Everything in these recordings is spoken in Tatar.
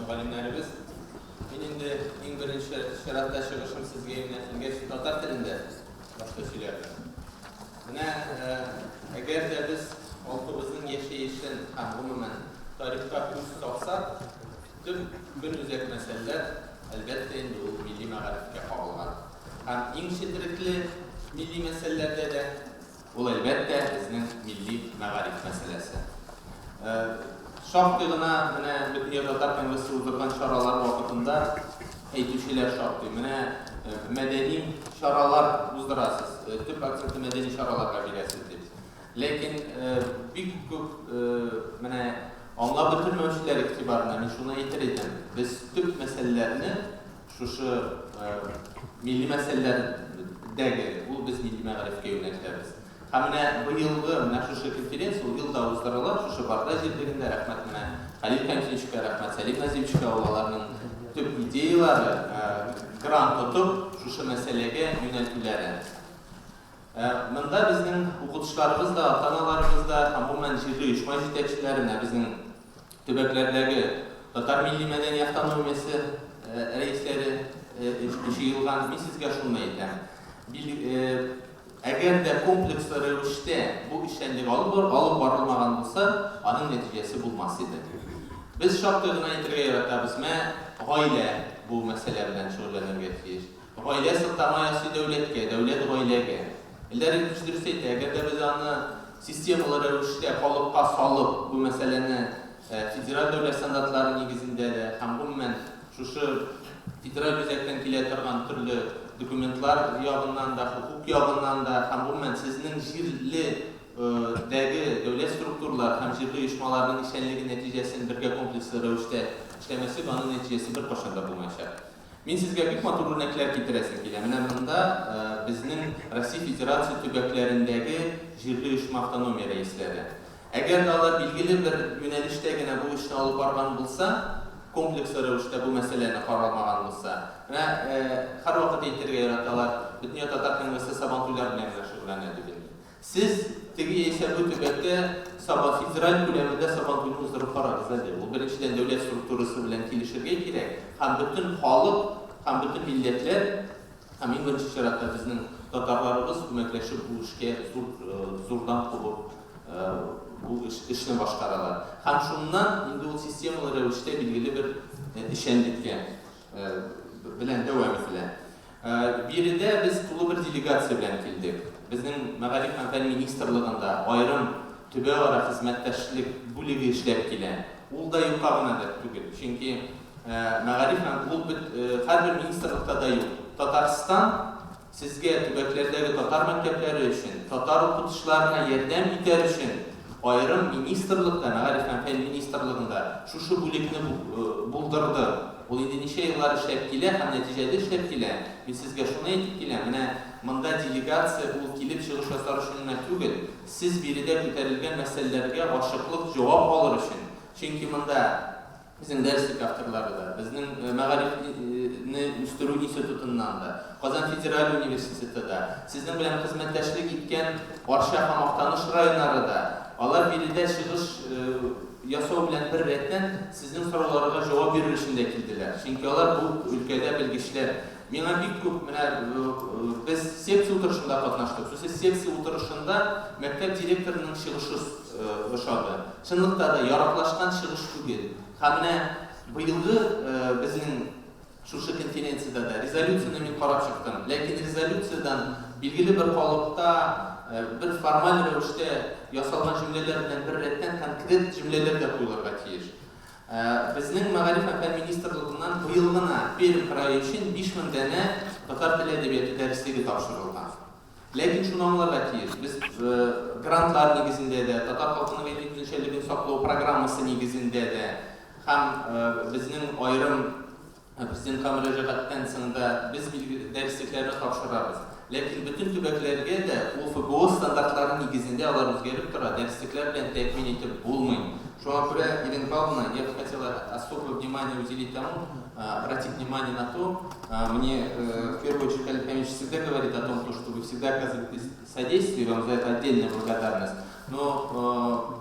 мөгаллимнәребез! Мин инде иң беренче чиратта чыгышым сезгә юнәлтелгәч, татар телендә башта сөйләрмен. Менә әгәр дә без халкыбызның яшәешен һәм гомумән тарихка күз салсак, төп көнүзәк мәсьәләләр, әлбәттә инде, ул милли мәгарифкә кагылган. Һәм иң четерекле милли мәсьәләләрдә дә ул, әлбәттә, безнең милли мәгариф мәсьәләсе. Шактый гына менә Бөтендөнья татар конгрессы уздырган чаралар вакытында әйтүчеләр шактый. Менә мәдәни чаралар уздырасыз, төп акцентны мәдәни чараларга бирәсез дип. Ләкин бик күп менә аңлап бетермәүчеләр игътибарына мин шуны әйтер идем, без төп мәсьәләләрне шушы милли мәсьәләләрдәге, ул без милли мәгарифкә юнәлтәбез. Һәм менә быелгы менә шушы конференция, ул ел да уздырыла, шушы Барда җирлегендә, рәхмәт менә Хәлил Хәмзиевичка, рәхмәт Сәлим Назиевичка, ул аларның төп идеяләре, грант тотып, шушы мәсьәләгә юнәлтүләре. Монда безнең укытучыларыбыз да, ата-аналарыбыз да һәм гомумән җирле оешма җитәкчеләре, менә безнең төбәкләрдәге татар милли-мәдәни автономиясе рәисләре җыелган. Мин сезгә шуны әйтәм. Әгәр дә комплекслы рәвештә бу эшчәнлек алып алып барылмаган булса, аның нәтиҗәсе булмас иде. Без шактый гына әйтергә яратабыз, мә гаилә бу мәсьәлә белән шөгыльләнергә тиеш. Гаилә сылтама ясый дәүләткә, дәүләт гаиләгә. Эльдар Ильич дөрес әйтә, әгәр дә без аны системалы рәвештә калыпка салып, бу мәсьәләне федераль дәүләт стандартлары нигезендә дә һәм гомумән шушы федераль үзәктән килә торган төрле документлар ягыннан да, хокук ягыннан да һәм гомумән сезнең җирле дәге дәүләт структуралары һәм җирле оешмаларның эшчәнлеге нәтиҗәсен бергә комплекслы рәвештә эшләмәсек, аның нәтиҗәсе беркайчан да булмаячак. Мин сезгә бик матур үрнәкләр китерәсем килә. Менә монда безнең Россия Федерация төбәкләрендәге җирле оешма автономия рәисләре. Әгәр дә алар билгеле бер юнәлештә генә бу эшне алып барган булса, комплекслы рәвештә бу мәсьәләне каралмаган булса, менә һәрвакыт әйтергә яраталар, Бөтендөнья татар конгрессы Сабантуйлар белән генә шөгыльләнә дип инде. Сез теге яисә бу төбәктә Саба федераль күләмендә Сабантуйны уздырып карагыз әле. Ул беренчедән дәүләт структурасы белән килешергә кирәк һәм бөтен халык һәм бөтен милләтләр Һәм иң беренче чиратта безнең татарларыбыз күмәкләшеп бу эшкә зур зурдан кубып бу эшне башкаралар. Һәм шуннан инде ул системалы рәвештә билгеле бер эшчәнлеккә белән дәвам ителә. Биредә без тулы бер делегация белән килдек. Безнең Мәгариф һәм фән министрлыгында аерым төбәкара хезмәттәшлек бүлеге эшләп килә. Ул да юкка гына да түгел. Чөнки Мәгариф һәм ул бит һәрбер министрлыкта да юк. Татарстан сезгә төбәкләрдәге татар мәктәпләре өчен, татар укытучыларына ярдәм итәр өчен аерым министрлыкта, Мәгариф һәм фән министрлыгында шушы бүлекне булдырды. Ул инде ничә еллар эшләп килә һәм нәтиҗәле эшләп килә. Мин сезгә шуны әйтеп киләм, менә монда делегация ул килеп чыгыш ясар өчен генә түгел, сез биредә күтәрелгән мәсьәләләргә ачыклык, җавап алыр өчен. Чөнки монда Безнең дәреслек авторлары да, безнең мәгарифне үстерү институтыннан да, Казан федераль университеты да, сезнең белән хезмәттәшлек иткән Арча һәм Актаныш районнары да, алар биредә чыгыш ясау белән бер рәттән сезнең сорауларыга җавап бирер өчен дә килделәр. Чөнки алар бу өлкәдә белгечләр. Миңа бик күп менә без секция утырышында катнаштык. Шушы секция утырышында мәктәп директорының чыгышы ошады. Чынлыкта да яраклашкан чыгыш түгел. Һәм менә быелгы безнең шушы конференциядә дә резолюцияне мин карап чыктым. Ләкин резолюциядән билгеле бер калыпта, бер формаль рәвештә ясалган җөмләләр белән бер рәттән конкрет җөмләләр дә куелырга тиеш. Безнең Мәгариф һәм фән министрлыгыннан быел гына Пермь крае өчен 5000 данә татар теле әдәбияты дәреслеге тапшырылган. Ләкин шуны аңларга тиеш, без грантлар нигезендә дә, татар халкының этник үзенчәлеген саклау программасы нигезендә дә һәм безнең аерым Президентка мөрәҗәгатьтән соң да без билгеле дәреслекләрне тапшырабыз. Ләкин бөтен төбәкләргә дә ул ФГО стандартлары нигезендә алар үзгәреп тора, дәреслекләр белән тәэмин итеп булмый. Шуңа күрә, Елена Павловна, я бы хотела особое внимание уделить тому, обратить внимание на то, мне в первую очередь Халит Хамитович всегда говорит о том, то, что вы всегда оказываете содействие, вам за это отдельная благодарность, но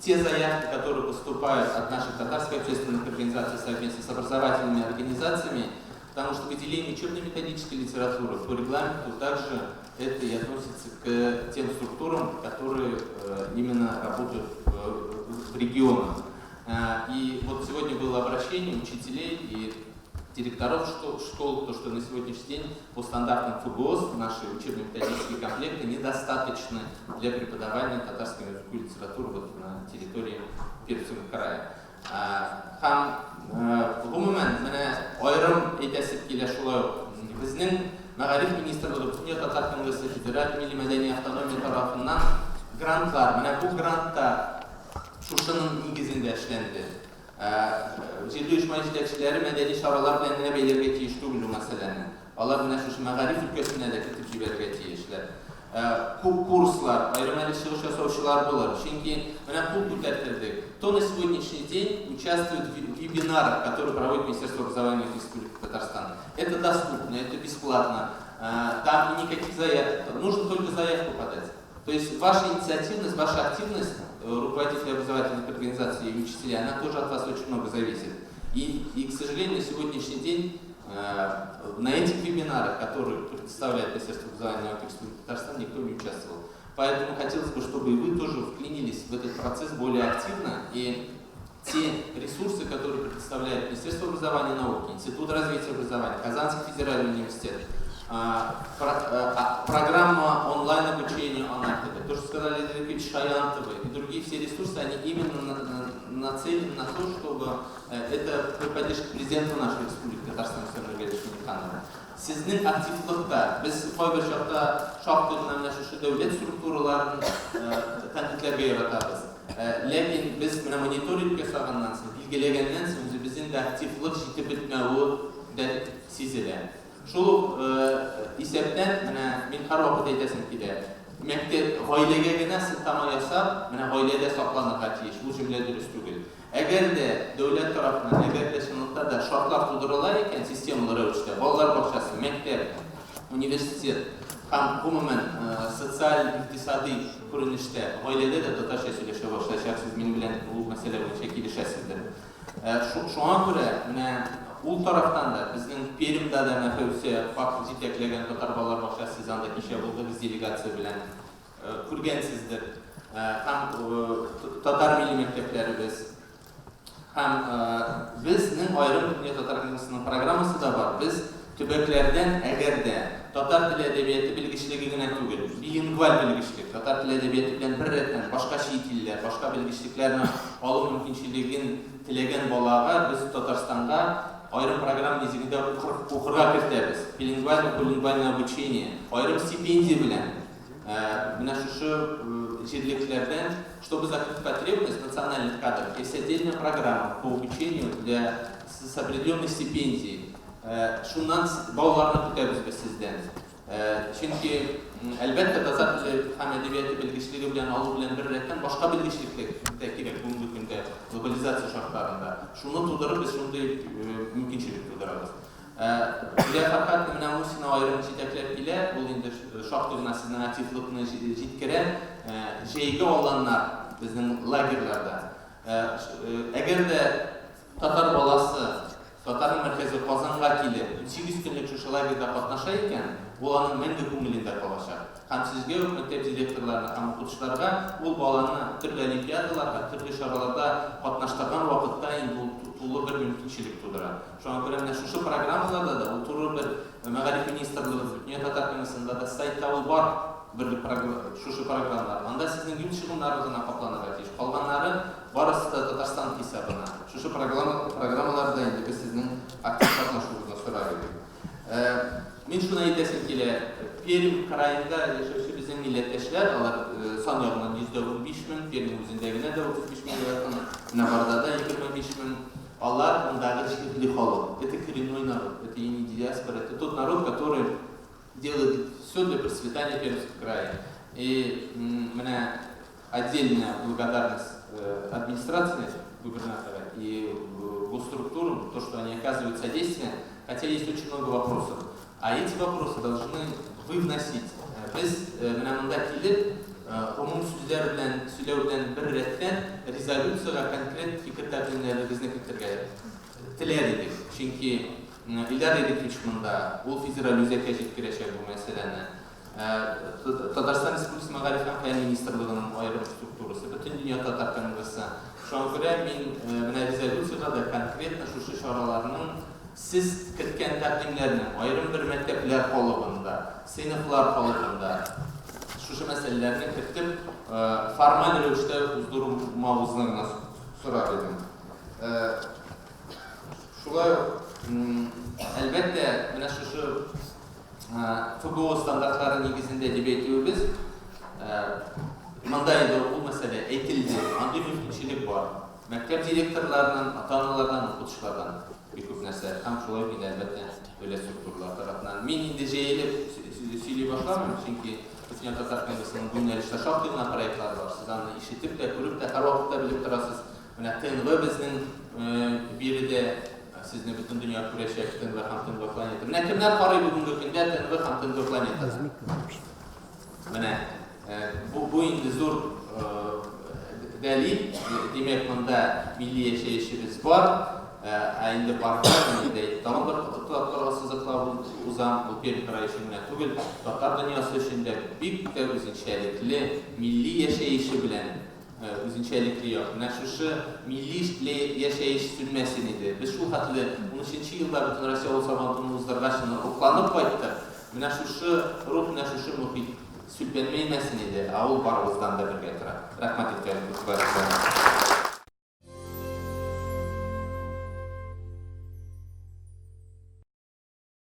Те заявки, которые поступают от наших татарских общественных организаций совместно с образовательными организациями, потому что выделение учебно-методической литературы по регламенту также это и относится к тем структурам, которые именно работают в регионах. И вот сегодня было обращение учителей и директоров школ, то, что на сегодняшний день по стандартам ФГОС наши учебно-методические комплекты недостаточны для преподавания татарского языка и литературы вот на территории Пермского края. Һәм гомумән менә аерым әйтәсе килә шулай ук безнең Мәгариф министрлыгы, Бөтендөнья татар конгрессы, Федераль милли мәдәни автономия тарафыннан грантлар, менә бу грант та шушының нигезендә эшләнде. Җирле оешма җитәкчеләре мәдәни чаралар белән генә бәйләргә тиеш түгел бу мәсьәләне. Алар менә шушы мәгариф өлкәсенә дә кертеп җибәрергә тиешләр. Күп курслар, аерым әле чыгыш ясаучылар булыр. Чөнки менә кул күтәртердек. Кто на сегодняшний день участвует в вебинарах, которые проводит Министерство образования Республики Татарстан? Это доступно, это бесплатно. Там никаких заявок. Нужно только заявку подать. То есть ваша инициативность, ваша активность руководителей образовательных организаций и учителей, она тоже от вас очень много зависит. И, к сожалению, на сегодняшний день на этих вебинарах, которые предоставляет Министерство образования и науки Республики Татарстан, никто не участвовал. Поэтому хотелось бы, чтобы и вы тоже вклинились в этот процесс более активно, и те ресурсы, которые предоставляет Министерство образования и науки, Институт развития образования, Казанский федеральный университет, программа онлайн-обучения ОНАТ, то, что сказали Леонид Шаянтовы и другие все ресурсы, они именно нацелены на то, чтобы это при поддержке президента нашей республики Татарстан Рустама Нургалиевича Минниханова. Сезнең активлыкта без кайбер чакта шактый гына менә шушы дәүләт структураларын тәнкыйтьләргә яратабыз. Ләкин без менә мониторинг ясаганнан соң, билгеләгәннән соң үзебезнең дә активлык җитеп бетмәве дә сизелә. Шул ук исәптән менә мин һәрвакыт әйтәсем килә, мәктәп гаиләгә генә сылтама ясап, менә гаиләдә сакланырга тиеш, бу җөмлә дөрес түгел. Әгәр дә дәүләт тарафыннан, әгәр дә чынлыкта да шартлар тудырыла икән системалы рәвештә, балалар бакчасы, мәктәп, университет һәм гомумән социаль-икътисадый күренештә гаиләдә дә татарча сөйләшә башлаячаксыз, минем белән ул мәсьәлә буенча килешәсездер. Шуңа күрә менә ул тарафтан да безнең Пермьда да менә Фәүзия Факов җитәкләгән татар балалар бакчасы, сез анда кичә булдыгыз делегация белән, күргәнсездер. Һәм татар милли мәктәпләребез һәм безнең аерым Бөтендөнья татар конгрессының программасы да бар. Без төбәкләрдән әгәр дә татар теле әдәбияты белгечлеге генә түгел, билингваль белгечлек, татар теле әдәбияты белән беррәттән башка чит илләр, башка белгечлекләрне алу мөмкинчелеген теләгән балага без Татарстанга аерым программа нигезендә укырга кертәбез. Билингвальное, полилингвальное обучение, аерым стипендия белән. Менә шушы җирлекләрдән, чтобы закрыть потребность национальных кадров, есть отдельная программа по обучению для с определенной стипендией. Шуннан балаларны көтәбез без сездән. Чөнки, әлбәттә, татар теле һәм әдәбияты белгечлеге белән алу белән беррәттән башка белгечлек тә кирәк бүгенге көндә глобализация шартларында. Шуны тудырып, без шундый мөмкинчелек тудырабыз. Гүлә Фәрхәтовна менә Мусина аерым җитәкләп килә, ул инде шактый гына сезнең активлыкны җиткерә. Җәйге аланнар безнең лагерьларда. Әгәр дә татар баласы татарның мәркәзе Казанга килеп, 18 көнлек шушы лагерьда катнаша икән, ул аның мәңге күңелендә калачак. Һәм сезгә үк, мәктәп директорларына һәм укытучыларга ул баланы төрле олимпиадаларга, төрле чараларда катнаштырган вакытта инде ул тулы бер мөмкинчелек тудыра. Шуңа күрә менә шушы программаларда да ул туры бер Мәгариф министрлыгы, Бөтендөнья татар конгрессында да сайтта ул бар бер шушы программалар. Анда сезнең юл чыгымнары гына капланырга тиеш. Калганнары барысы да Татарстан хисабына. Шушы программаларда инде без сезнең актив катнашуыгызны сорар идек. Мин шуны әйтәсем килә, Пермь краенда яшәүче безнең милләттәшләр, алар сан ягыннан 115 мең, Пермь үзендә генә дә 35 меңгә якын, менә Бардада 25 мең. Алар мондагы җирле халык. Это коренной народ, это и не диаспора, это тот народ, который делает все для процветания Пермского края. И менә отдельная благодарность администрации губернатора и госструктурам, то, что они оказывают содействие, хотя есть очень много вопросов. А эти вопросы должны вы вносить. Без менә монда килеп, гомум сүзләр белән сөйләү белән бер рәттән резолюциягә конкрет фикер-тәкъдимнәрегезне кертергә теләр идек. Чөнки Илдар Ирекович монда, ул федераль үзәккә җиткерәчәк бу мәсьәләне. Татарстан Республикасы Мәгариф һәм фән министрлыгының аерым структурасы, Бөтендөнья татар конгрессы. Шуңа күрә мин менә резолюциягә дә конкретно шушы чараларның сез керткән тәкъдимнәрнең аерым бер мәктәпләр калыбында, сыйныфлар калыбында шушы мәсьәләләрне кертеп, формаль рәвештә уздырмавызны гына сорар идем. Шулай ук, әлбәттә, менә шушы ФГО стандартлары нигезендә дип әйтүебез, монда инде ул мәсьәлә әйтелде, андый мөмкинчелек бар. Мәктәп директорларыннан, ата-аналардан, укытучылардан бик күп нәрсә һәм шулай ук инде, әлбәттә, дәүләт структуралары тарафыннан. Мин инде җәелеп сөйли башламыйм, чөнки Бөтендөнья татар конгрессының бу юнәлештә шактый гына проектлары бар. Сез аны ишетеп тә, күреп тә, һәрвакытта белеп торасыз. Менә ТНВ безнең биредә, сезне бөтен дөнья күрәчәк, ТНВ һәм ТНВ планета. Менә кемнәр карый бүгенге көндә ТНВ һәм ТНВ планетаны? Менә бу, бу инде зур дәлил, димәк, монда милли яшәешебез бар. Ә инде паркта, мин инде тагын бер тапкыр ассызыклап узам, бу Пермь крае өчен генә түгел, татар дөньясы өчен дә бик тә үзенчәлекле милли яшәеше белән үзенчәлекле як. Менә шушы милли яшәеш сүнмәсен иде. Без шул хәтле унөченче елда Бөтенроссия авыл Сабантуен уздыргач, рухланып кайттык. Менә шушы рух, менә шушы мохит сүлпәнмәймәсен иде, ә ул барыбыздан да бергә тора. Рәхмәт игътибарыгызга.